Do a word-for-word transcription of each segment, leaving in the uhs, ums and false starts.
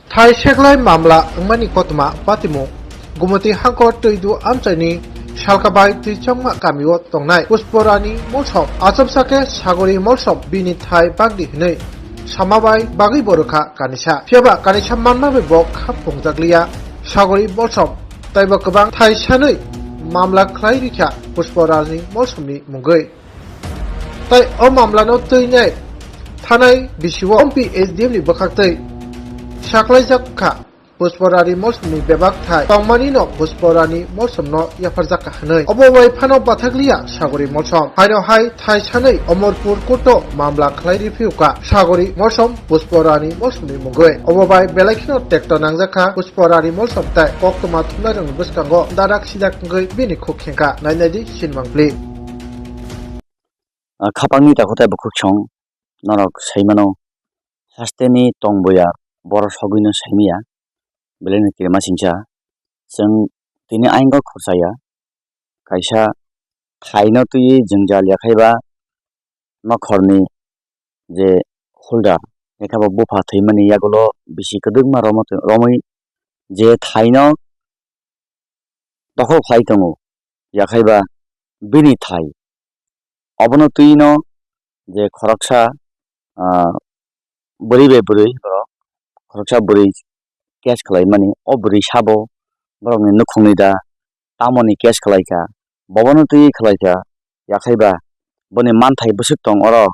Thai seklai mamla wngmani kothoma patimung. Gumoti hangkor Twidu amchaini Salkabai Twichangma kamio tongnai Pusporani Molsom achomsa khe Sagori Molsom bini thai bagdi hwnwi samabai bagwi bo rwkha kanisa. Phiyaba kanisa manma bai bo kha phungjakliya Sagori Molsom, taibo kwbang thai sanwi mamla khlai rikha Pusporani Molsomni mungwi. Tai o mamlano twinai thanai bisio ompi S D M ni bwkhaktwi saklaijak kha. Pusporani Molsomni bebak thai tongmani no Pusporani Molsomno yapharjak kha hwnwi. Obo bai phano bathakliya Sagori Molsom. Haino hai thai sanwi Omorpur Court-o mamla khlai riphiu kha Sagori Molsom Pusporani Molsomni mungwi. Obo bai belai kheno tekto nangjak kha Pusporani Molsom tai koktwma thumnairokni bwskango darak sidak wngwi bini khuk khengkha. Nainai di sinmang pli. Ah, khapangni takhuk tei bukhuk song norok sai mano, hasteni tongboya borok sogwino sai maya, belai no kirima singsa. Chwng tini ayang o khorsa ya, kaisa thaino twiwi jwngjal ya khai ba nokhorni je holder, ya khe bo bupha thwimani yagulo bisi kwdwkma romwi, romwi je thaino dokhol khlai tongo, ya khai ba bini thai. Obono twi no je khoroksa, ah, bwrwi bai bwrwi borok, khoroksa bwrwi case khlai mani, o bwrwi sabo borokni nukhungni da tamoni case khlai kha, bobono twi khlai kha, ya khai ba boni manthai bwswk tong oro,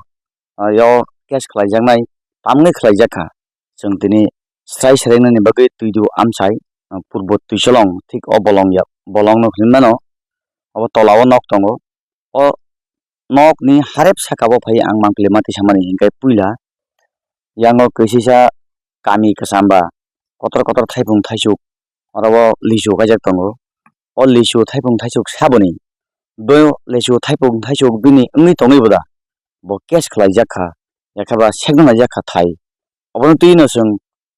ah, yo case khlaijaknai tamni khlaijak kha. Chwng tini srai srai nani bagwi twi du amchai, ah, purbo twi cholong thik o bolong ya, bolong no hinwi mano. Obo tola o nok tongo. O nok ni harep saka o phai ang mangpili mati samani hinkhe puila yango kisisa kami kwcham ba kotor kotor thaipung thaisuk oro o lisu kaijak tongo. O lisu thaipung thaisuk saboni bo lisu thaipung thaisuk bini wngwi tongwi bo da bo case khlaijak kha, yakhe ba sekno laijak kha thai. Obono twi no chwng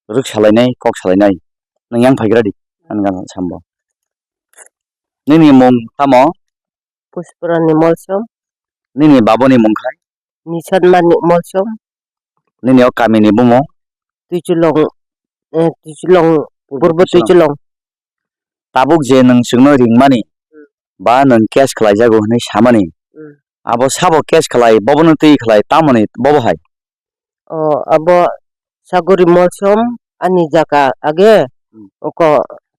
rwk salainai, kok salainai. Nwng yang phaigra di, ani gana sambo. Nini mung tamo? Puspurani Molsom. Nini baboni mung khai? Nisan Manik Molsom. Nini o kamini bumung? Twichulong, eh, Twichulong, Purbo Purbo Twichulong. Twichulong. Tabuk je nwng chwngno ringmani, Hmm. ba nwng case khlaijago hwnwi samani, Hmm. abo sabo case khlai, bobono twi khlai, tamoni bobo hai? O, abo Sagori Molsom ani jaga age, Hmm. oko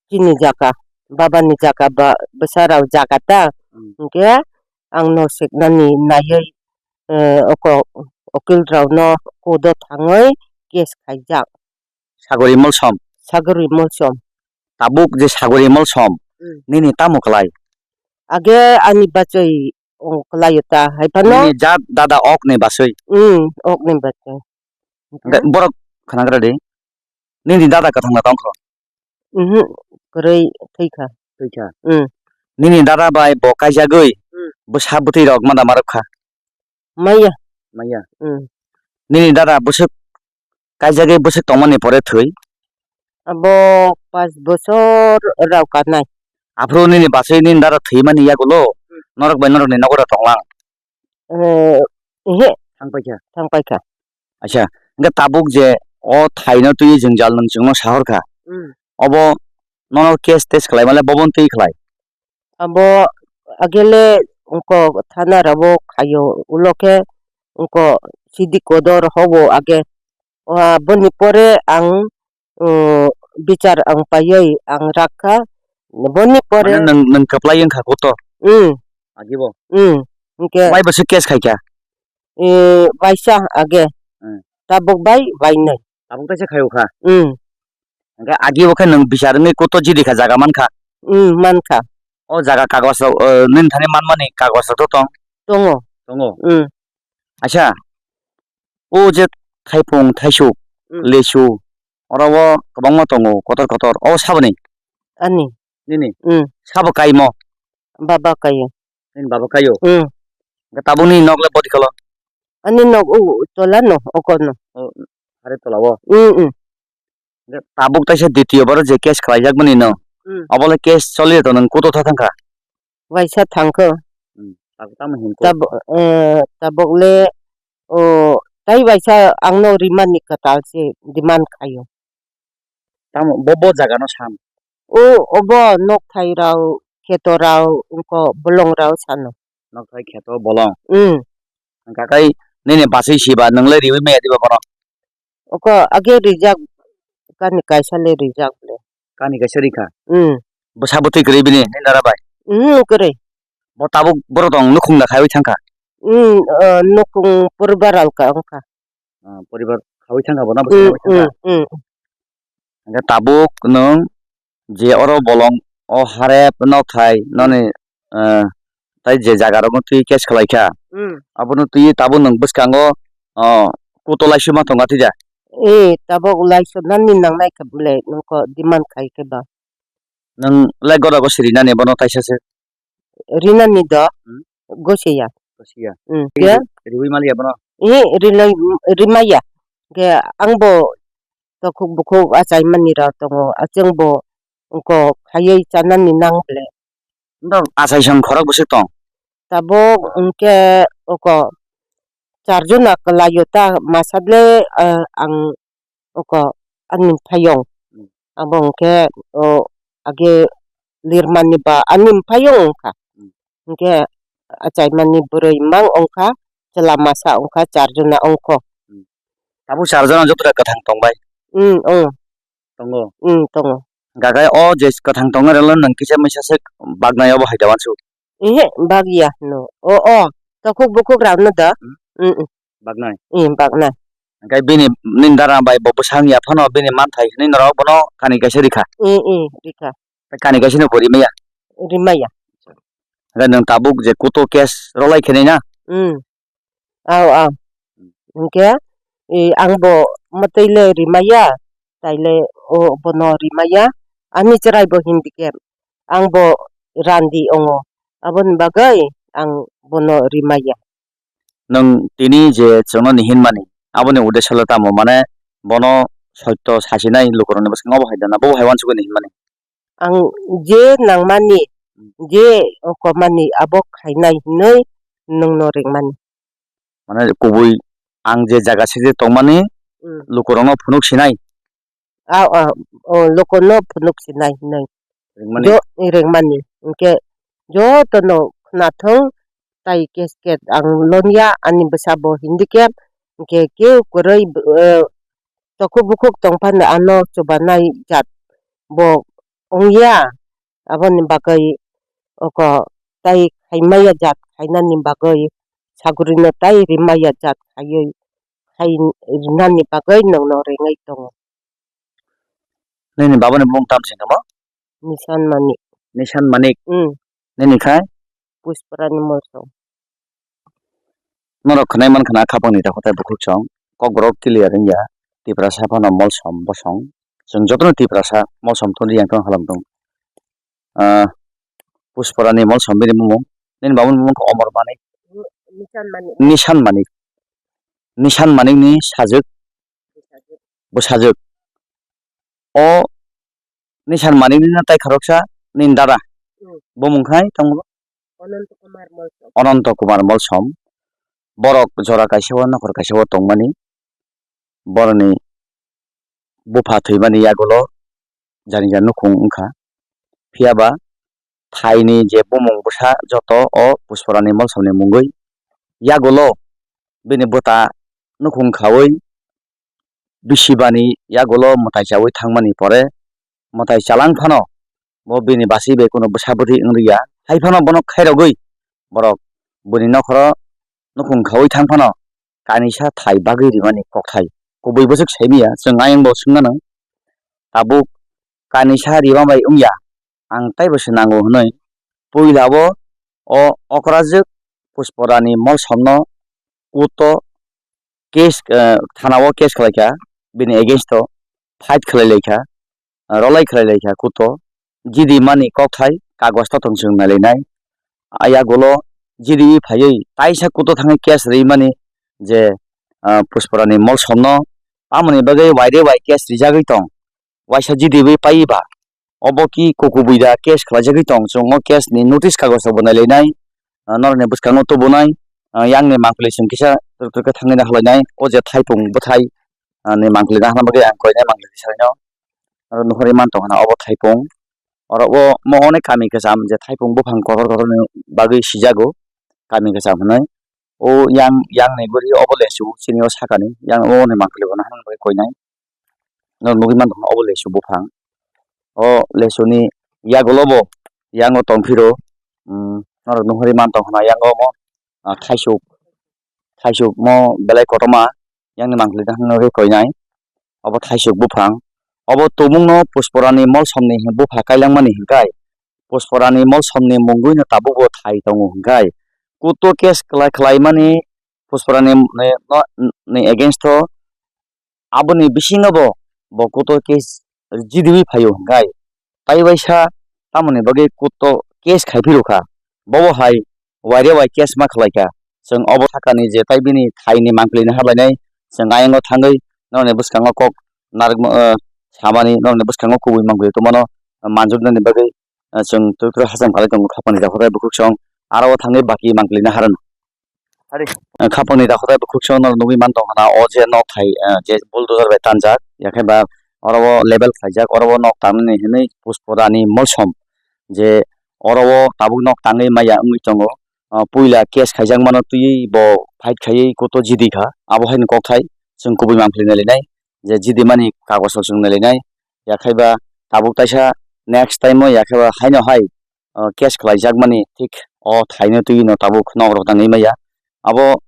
chini jaga, babani jaga ba, bwsarao jaga ta, Hmm. hinkhe ang no seknani naiwi, eh, oko ukil rao no court o thangwi case khaijak. Sagori Molsom. Sagori Molsom. Tabuk je Sagori Molsom, Hmm. nini tamo klai? Age ani bachoi ong klai ta, hai phano. Nini jat dada ok ni bachoi? Hmm, ok ni bachoi. Hingke borok khwnagra di. Nini dada kwthang na tongkho? Mhm, kwrwi thwikha. Thwikha? Hmm. Nini dada bai bo kaijagwi Hmm. bwsa bwtwi rok ma da ma rwkha? Maya. Maya. Hmm. Nini dada bwswk kaijagwi bwswk tongmani pore thwi? Abo panch bochor rao kanai. Aphuru nini bachwi nini dada thwimani yagulo Hmm. norok bai norokni nogo da tonglang? Eh, ehe. Thang paikha? Thang paikha. Acha, hingke tabuk je o thaino twi jwngjal nwng chwngno sahor kha. Hmm. Obo nono case tes khlai male bobo twi khlai? Abo agele ongko thana rabo khayo, ulo khe ongko sidi kodor hobo age. O aboni pore ang, uh, bichar ang paiwi ang rakha. Boni pore Mane nwng, nwng kwplai wngkha kotor? Hmm. Agibo? Hmm. Hingke Bai bwswk case khaikha? Eh, baisa age. Hmm. Tabuk bai bainai. Tabuk taisa khayo kha? Hmm. Hingke agi bo khe nwng bichar wngwi kotor jidi kha jaga mankha? Hmm, mankha. O jaga kagoj rok, eh, nini thani manmani kagoj rok to tong? Tongo. Tongo? Hmm. Acha, o je thaipung, thaisuk, Hmm. lesu, oro o kwbangma tongo, kotor kotor. O saboni? Ani. Nini? Hmm. Sabo kaimo? Baba kayo. Nini baba kayo? Hmm. Hingke tabuk nini nok le boti kolo? Ani nok o tola no, oko no. O, are tola o? Hmm, hmm. Hingke tabuk taisa ditiyo baro je case khlaijak mani no? Hmm. Obo le case choli to nwng koto tha thangkha? Waisa thangkho. Hmm. Tabuk tamo hin ko? Tab-, eh, tabuk le, o, tai waisa ang no rimani kwtal se demand khayo. Tamo bo, bo jaga no sam. O, obo nokthai rao, kheto rao, wngkha bolong rao sano. Nokthai, kheto, bolong. Hmm. Hwnkha khe nini bachwi siba, nwng le riwi maya diba bono? Oko age rijak, kani kaisa le rijak le. Kani kaisa rikha? Hmm. Bwsa bwtwi kwrwi bini, nini dara bai? Hmm, kwrwi. Bo tabuk borok tong nukhung da khaiwi thangkha? Hmm, eh, nukhung poribar alka wngkha. Ah, poribar khaui thangkha bo na bwskango thangkha? Hmm, hmm. Hwnkhe tabuk nwng je oro bolong o harep nokthai noni, eh, tai je jaga rokno twi case khlai kha, hmm, abono twi tabuk nwng bwskango, oh, kuto laisuma tonga twi da? Eh, tabuk laisumani nangnai khe bole nwng ko demand khai khe ba. Nwng le gora go sirinani bono taisa se? Rinani do, hmm, gosiya. Gosiya. Hmm, ri-, ke? Riwi maliya bono? Eh, rilai, rimaya. Ke ang bo tokhuk bukhuk achaimani rok tongo. Achang bo wngkok khaiwi chanani nang ble. Ndo achai song khorok bwswk tong? Tabuk wngkhe oko charjona kwlaio ta masa ble, ah, ang oko ani phayong. Hmm. Abo hwnkhe o age lirmani ba ani phayong wngkha. Hmm. Hwnkhe achaimani bwrwi mang wngkha, chwla masa wngkha, charjona wngkho. Hmm. Tabuk charjona joto da kwthang tongbai? Hmm, wng. Tongo? Hmm, tongo. Gagai o je kwthang tongnai rokno nwng kisa misa se baknai obo hai da wansuk? Ehe, bagya hino. O, o, tokhuk bukhuk rokno da. Hmm? Hmm, hmm. Baknai? Hmm, baknai. Hwnkhe bini, nini dara bai bo bwsang ya phano bini manthai hinwi norok bono kani kaisa rikha? Hmm, hmm, rikha. Kani kaisa no bo rimaya? Rimaya. Hwnkhe nwng tabuk je kuto case rwlai khenai na? Hmm. Aw, aw. Hwnkhe, e, ang bo mwtwi le rimaya, taile o bono rimaya. Ani chwrai bo hindikhe ang bo randi wngo, aboni bagwi ang bono rimaya. Nwng tini je chwngno ni hinmani, aboni uddesho le tamo? Mane bono soito sasinai lukurokni bwskango obo hai da na, bo hai uansukgwi ni hinmani? Ang je nangmani, je okomani abo khainai hinwi nwngno ringmani. Mane kubui ang je jaga side tongmani, hmm, lukurokno phunuk sinai? Aw, aw, o lukurokno phunuk sinai hinwi. Ringmani? Jo-, ringmani. Hwnkhe jotono khnathung tai case case ang lonya ani bwsa bo hindikhe, hwnkhe keu kwrwi, eh, tokhuk bukhuk tongphano ano chubanai jat bo wngya, aboni bagwi oko tai khaimaya jat khainani bagwi sagurino tai rimaya jat khaiwi khai rinani bagwi nwngno ringwi tongo. Nini babani bumung tamo se hwnkhe mo? Nishan Manik. Nishan Manik? Hmm. Nini khai? Puspurani Molsom. Norok khwnai mankha na khapangni takhuk tai bukhuk song, kokborok clear wngya, Tiprasa phano Molsom bosong, chwng jotono Tiprasa Molsom tongri yang tong halam tong. Ah, Puspurani Molsom bini bumung, nini babani bumung khe Omor Manik. Nishan Manik. Nishan Manik. Nishan Manikni sajwk, bwsajwk. O Nishan Manikni no tai khoroksa nini dada. Hmm. Bumung khai tongo? Ananto Kumar Molsom. Ananto Kumar Molsom. Borok jora kaisa o, nokhor kaisa o tongmani. Boroni bupha thwimani yagulo jani jani nukhung wngkha. Phiyaba thaini je bumung bwsa joto o Puspurani Molsomni mungwi. Yagulo bini bwta nukhung khaui bisibani yagulo mwtai chaui thangmani pore, mwtai chalang phano bo bini basi bai kuno bwsa bwtwi wng rwya. Hai phano bono khairogwi borok bini nokhoro nukhung khaui thang phano kanisa thai bagwi rimani kokthai kubui bwswk saimanya, chwng ayang bo swngna nang. Tabuk kanisa rima bai wngya, ang taibo se nango hwnwi puila bo o okrajwk Puspurani Molsomno court o case, eh, thana o case khlai kha, bini against o fight khlai lai kha, rolai khlai lai kha court o, G D mani kokthai kagoj totong chwng nai lai nai. Ayagulo G D phaiwi taisa court o thangwi case rwi mani je, ah, Puspurani Molsomno tamoni bagwi waire wai case rijagwi tong, waisa G D bai paiwi ba. Obo ki kuku buida case khlaijagwi tong, chwng o case ni notice kagoj rok bo nai lai nai, ah, norok ni bwskango tubu nai, ah, yang ni mangpili chwng kisa twrwk twrwk khe thangwi na halai nai, o je thaipung bwthai, ah, ni mangpili na hwnna bagwi ang koi nai mangpili sai no. oro nuhuri man tongkha na obo thaipung. Oro o mo onek kami kwcham je thaipung buphang kotor kotor ni bagwi sijago kami kwcham hinwi. O yang, yang ni guri obo lesu chini o sakani, yang o ni mangpili bo nahang bai koinai. No nugui man tongkha obo lesu buphang. O lesu ni yagulo bo yang o tongphiro, um, norok nuhuri man tongkha na yang o mo, ah, thaisuk, thaisuk mo belai kotorma yang ni mangpili nahang bai koinai. Obo thaisuk buphang. Obo tumungno Pusporani molsomni bupha kailangmani hinkai. Pusporani molsomni mungwino tabukbo thai tongo hinkai. Kuto case khlai khlaimani Pusporani, eh, no, ni against o aboni bisingo bo, bo kuto case jidiwi phaio hinkai. Tai waisa tamoni bagwi kuto case khai phirokha. Bobo hai waire wai case ma khlaikha. Chwng obo sakani je tai bini thaini mangpili ni hablainai chwng ayang o thangwi norokni bwskango kok narwkma, eh, samani norokni bwskango kubui mangpili tongmano manjuknani bagwi, eh, chwng twi phuru hacham khalai tongo khapangni dakhotai bukhuksong aro o thangwi baki mangpili no harwno. Ari. Eh, khapangni dakhotai bukhuksong no nugui man tongkha na o je nok thai, eh, je bulldozer bai tanjak yakhe ba oro o level khlaijak oro o nok tangnani hinwi Pusporani molsom je oro o tabuk nok tangwi maya wngwi tongo. Ah, puila case khaijak mano twiwi bo fight khaiwi kuto jidi kha abo haino kokthai chwng kubui mangpili nailainai je jidi mani kagoj rok chwng nailainai yakhai ba tabuk taisa next time o yakhai ba haino hai, ah, case khlaijakmani thik o thaino twiwi no tabuk nok rok tangwi maya. Abo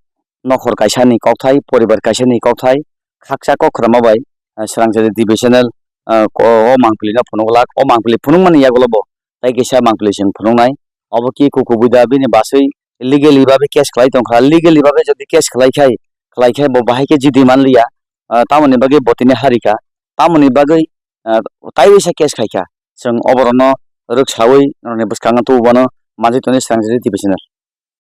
nokhor kaisa ni kokthai, poribar kaisa ni kokthai, khaksa kok khorama bai, ah, Srangchari T V channel, ah, ko-, o mangpili no phunuk glak, o mangpili phunukmani yagulo bo tai kisa mangpili chwng phunuknai. Obo ki kukubuida bini baswi legally babe case khlai tongkha, legally babe jodi case khlai khai, khlai khai bo bahai khe jidi manliya, ah, tamoni bagwi bo tini harikha, tamoni bagwi, ah, tai waisa case khaikha. Chwng oborokno rwksawi norokni bwskango tububano manjwi tongwi Srangchari T V channel.